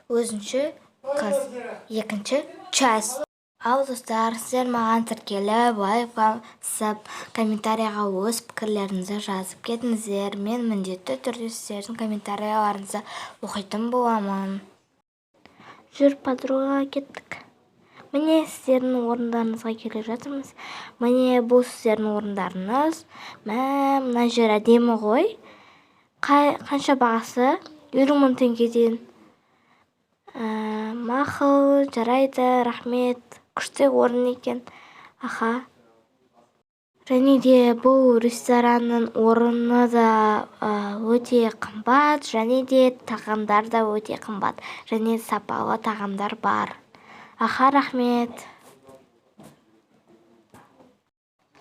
Өзінше қыз. Екінші часть. Ал, достар, сіздер маған тіркеліп, лайк басып, комментарийға өз пікірлеріңізді жазып кетіңіздер. Мен міндетті түрде сіздердің комментарияларыңызды оқитын боламын. Жүр, подруга, кеттік. Міне, сіздердің орындарыңызға келе жатырмыз. Міне, бұл сіздердің орындарыңыз. Мә, мына жер әдемі ғой. Қанша бағасы? 50 000 теңгеден. Мақұл, жарайды, рахмет. Күшті орын екен. Аха, және де бұл ресторанның орны да өте қымбат және де тағамдар да өте қымбат және сапалы тағамдар бар. Аха, рахмет.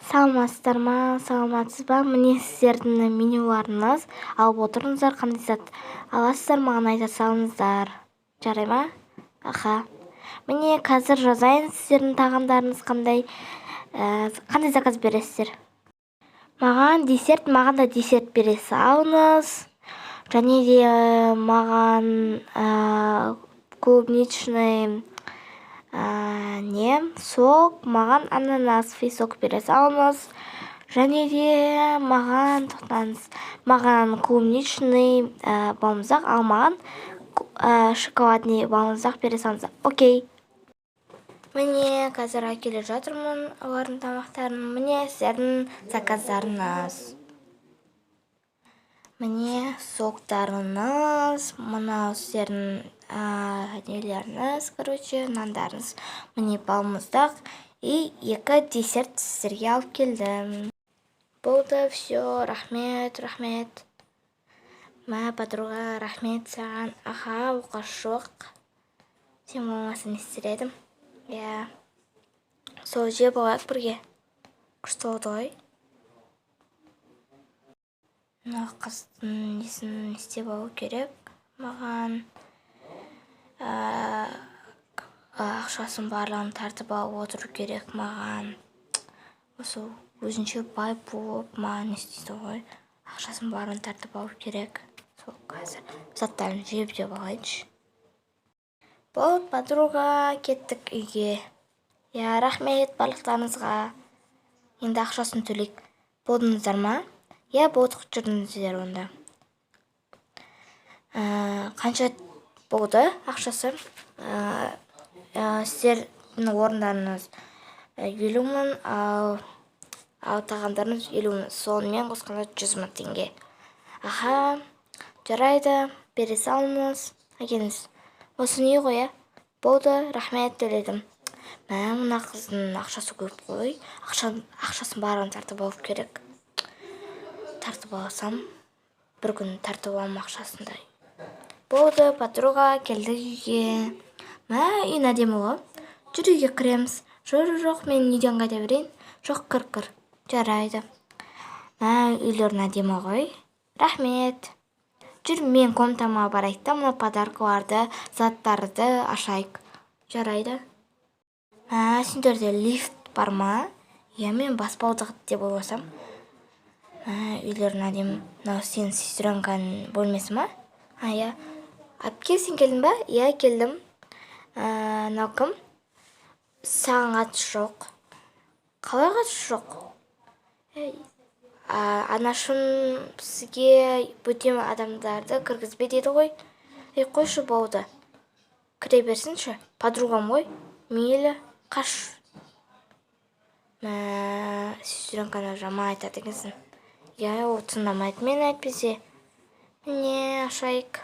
Саламатсыздар ма? Саламатсыз ба? Міне, сіздердің менюларыңыз. Алып отырыңыздар. Қандай зат аласыздар, маған айта салыңыздар, жарай ма? Аха, міне, қазір жазайын. Сіздердің тағамдарыңыз қандай? Қандай заказ бересіздер? Маған десерт. Маған да десерт бере салыңыз. Және де маған клубничный не сок, маған ананасовый сок бере салыңыз. Және де маған, тоқтаңыз, маған клубничный балмұздақ, ал маған шоколадный балмұздақ бере салыңыз. Окей, міне, қазір әкеле жатырмын олардың тамақтарын. Міне, сіздердің заказдарыңыз. Міне, соктарыңыз. Мынау сіздердің нелеріңіз, короче, нандарыңыз. Міне, балмұздақ и екі десерт сіздерге алып келдім. Болды, все, рахмет, рахмет. Мә, подруга, рахмет саған. Аха, оқасы жоқ. Сен болмаса, не істер едім? Иә, сол жеп алайық бірге, күшті болды ғой. Мына қыздың несін не істеп алу керек маған? Ақшасын барлығын тартып алып отыру керек маған. Осы өзінше бай болып, маған не істейді ғой. Ақшасын барлығын тартып алу керек. Сол қазір заттарын жеп жеп алайыншы. Болды, подруга, кеттік үйге. Иә, рахмет барлықтарыңызға. Енді ақшасын төлейік. Болдыңыздар ма? Иә, болдық. Жүріңіздер онда. Қанша болды ақшасы? Сіздердің орындарыңыз 50 000, ал тағамдарыңыз 50 000, сонымен қосқанда 100 000 теңге. Аха, жарайды, бере салыңыз. Әкеліңіз. Осы не ғой? Иә, болды, рахмет, төледім. Мә, мына қыздың ақшасы көп қой. Ақшасын барлығын тартып алу керек. Тартып алсам, бір күн тартып аламын ақшасын да. Болды, подруга, келдік үйге. Мә, үйің әдемі ғой. Жүр, үйге кіреміз. Жоқ, жоқ, мен үйден қайта берейін. Жоқ, кір, кір. Жарайды. Мә, үйлерің әдемі ғой. Рахмет. Жүр, мен комнатама барайық та, мына подаркаларды, заттарды ашайық. Жарайды. Мә, сендерде лифт бар ма? Иә, мен баспалдақ деп ойласам. Мә, үйлерің әдемі. Мынау сенің сестренканың бөлмесі ма? А, иә. Әпке, сен келдің ба? Иә, келдім. Мынау кім? Саған қатысы жоқ. Қалай қатысы жоқ? Анашым сізге бөтен адамдарды кіргізбе деді ғой. Ей, қойшы, болды, кіре берсінші, подругам ғой. Мейлі, қаш. Мә, сестренканы жаман айтады екенсің. Иә, ол тыңдамайды мені әйтпесе. Міне, ашайық.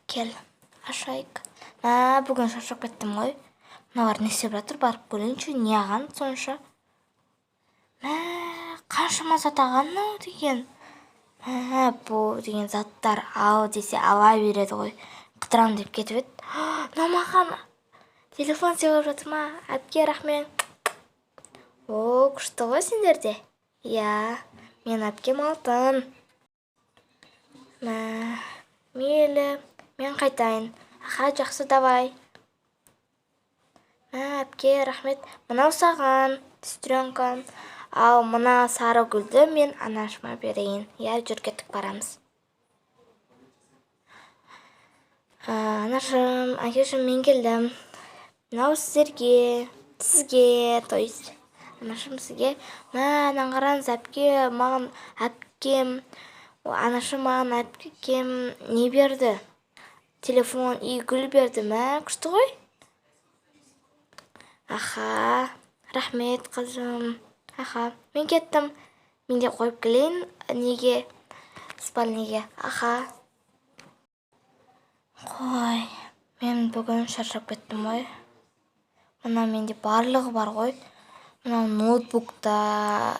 Кел, ашайық. Мә, бүгін шаршап кеттім ғой. Мыналар не істеп жатыр? Барып көрейінші, не алған сонша. Мә, қаншама зат алған мынау деген. Мә, бұл деген заттар ал десе, ала береді ғой. Қыдырам деп кетіп еді. Мынау маған телефон сыйлап жатыр ма? Әпке, рахмет. О, күшті ғой сендерде. Иә, мен әпкем алтын. Мә, мейлі, мен қайтайын. Аха, жақсы, давай. Мә, әпке, рахмет. Мынау саған, сестренка. Ал мына сары гүлді мен анашыма берейін. Иә, жүр, кеттік, барамыз. Анашым, әкешім, мен келдім. Мынау сіздерге, сізге, то есть, анашым, сізге. Мә, мынаны қараңыз, әпке, маған әпкем, анашым, маған әпкем не берді? Телефон и гүл берді. Мә, күшті ғой. Аха, рахмет, қызым. Аха, мен кеттім. Мен де қойып келейін неге, спальныйге. Аха. Қой, мен бүгін шаршап кеттім ғой. Мына менде барлығы бар ғой. Мынау ноутбукта,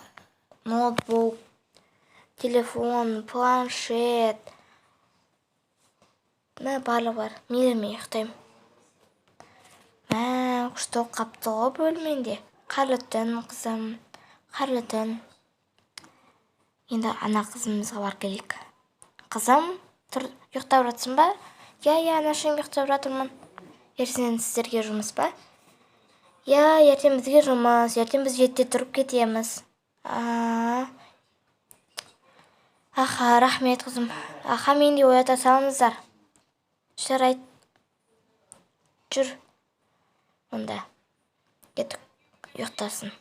ноутбук, телефон, планшет. Мә, барлығы бар. Мейлі, мен ұйықтаймын. Мә, күшті болып қапты ғой бөлмеңде. Қайырлы түн, қызым. Қайырлы түн. Енді ана қызымызға барып келейік. Қызым, тұр, ұйықтап жатсың ба? Иә, анашым, ұйықтап жатырмын. Ертең сіздерге жұмыс па? Иә, ертең бізге жұмыс. Ертең біз 7-де тұрып кетеміз. Аха, рахмет, қызым. Аха, мені де оята салыңыздар. Жарайды. Жүр. Онда. Кеттік, ұйықтасын.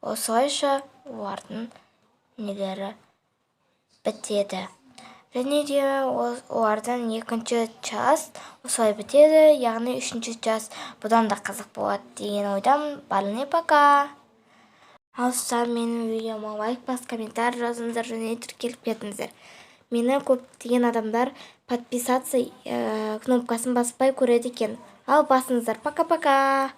Осылайша олардың нелері бітеді. Және де олардың екінші часть осылай бітеді, яғни үшінші часть бұдан да қызық болады деген ойдамын. Барлығына пока. Ал достар, менің видеома лайк басып, комментарий жазыңыздар және тіркеліп кетіңіздер. Мені көптеген адамдар подписаться кнопкасын баспай көреді екен. Ал басыңыздар. Пока-пока.